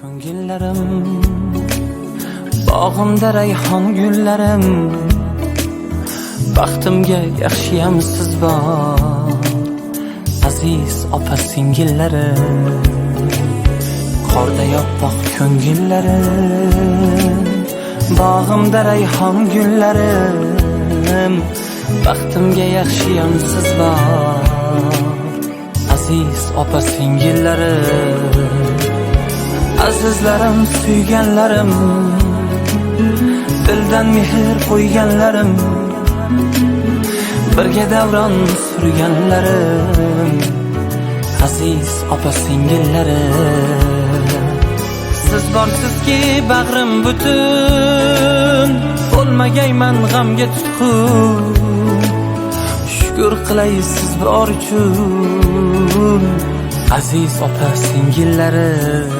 Ko'ngillarim, bog'imda rayhon gullarim, baxtimga yaxshiyam siz bor, aziz opa singillarim. Qorday oppoq ko'ngillarim, bog'imda rayhon gullarim, baxtimga yaxshiyam siz bor, aziz opa singillarim. Azizlarim, suyganlarim, dildan mehr qo'yganlarim, birga davron surganlarim, aziz opa singillarim. Siz borsizki bag'rim butun, bo'lmagayman g'amga tutqun. Shukr qilay siz bor uchun, aziz opa singillarim.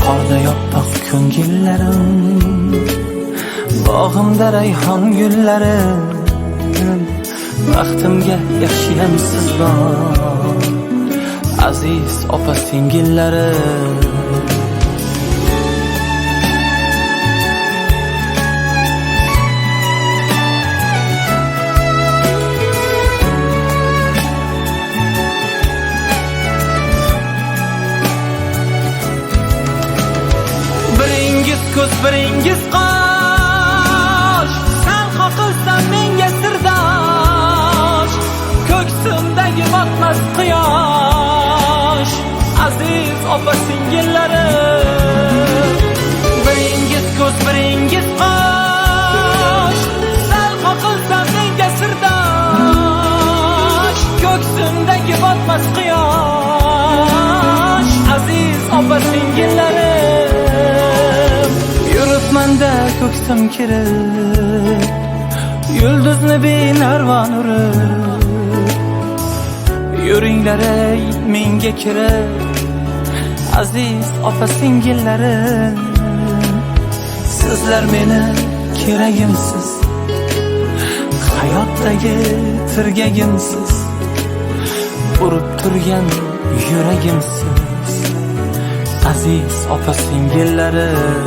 Qorday oppoq ko'ngillarim, bog'imda rayhon gullarim, baxtimga yaxshiyam siz bor, aziz opa singillarim. Biringiz ko'z, biringiz qosh, sal qoqilsam menga sirdosh, ko'ksimdagi botmas quyosh, aziz opa singillarim. Biringiz ko'z, biringiz qosh, sal qoqilsam menga sirdosh, ko'ksimdagi botmas quyosh, aziz opa singillarim. Yuribmanda ko'ksim kirib, yulduzni benarvon urib, yuringlar ey menga kirib, aziz opa singillarim. Sizlar meni keragimsiz, hayotdagi tirgagimsiz, urib turgan yuragimsiz, aziz opa singillarim.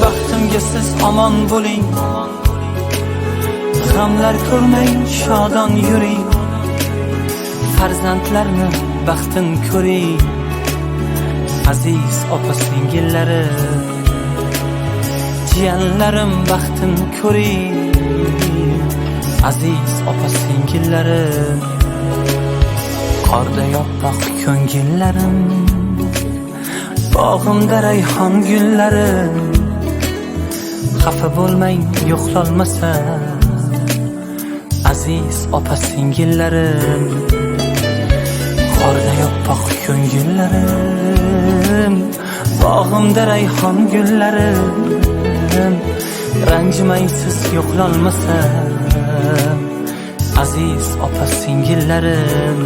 Baxtimga siz omon bo'ling, g'amlar ko'rmang, shodon yuring, farzandlarni baxtin ko'ring, aziz opa singillarim. Jiyanlarim baxtin ko'ring, aziz opa singillarim. Qorday oppoq ko'ngillarim, bog'imda rayhon gullarim, xafa bo'lmang yo'qlolmasa, aziz opa singillarim. Qorday oppoq ko'ngillarim, bog'imda rayhon gullarim, ranjimang siz yo'qlolmasa, aziz opa singillarim.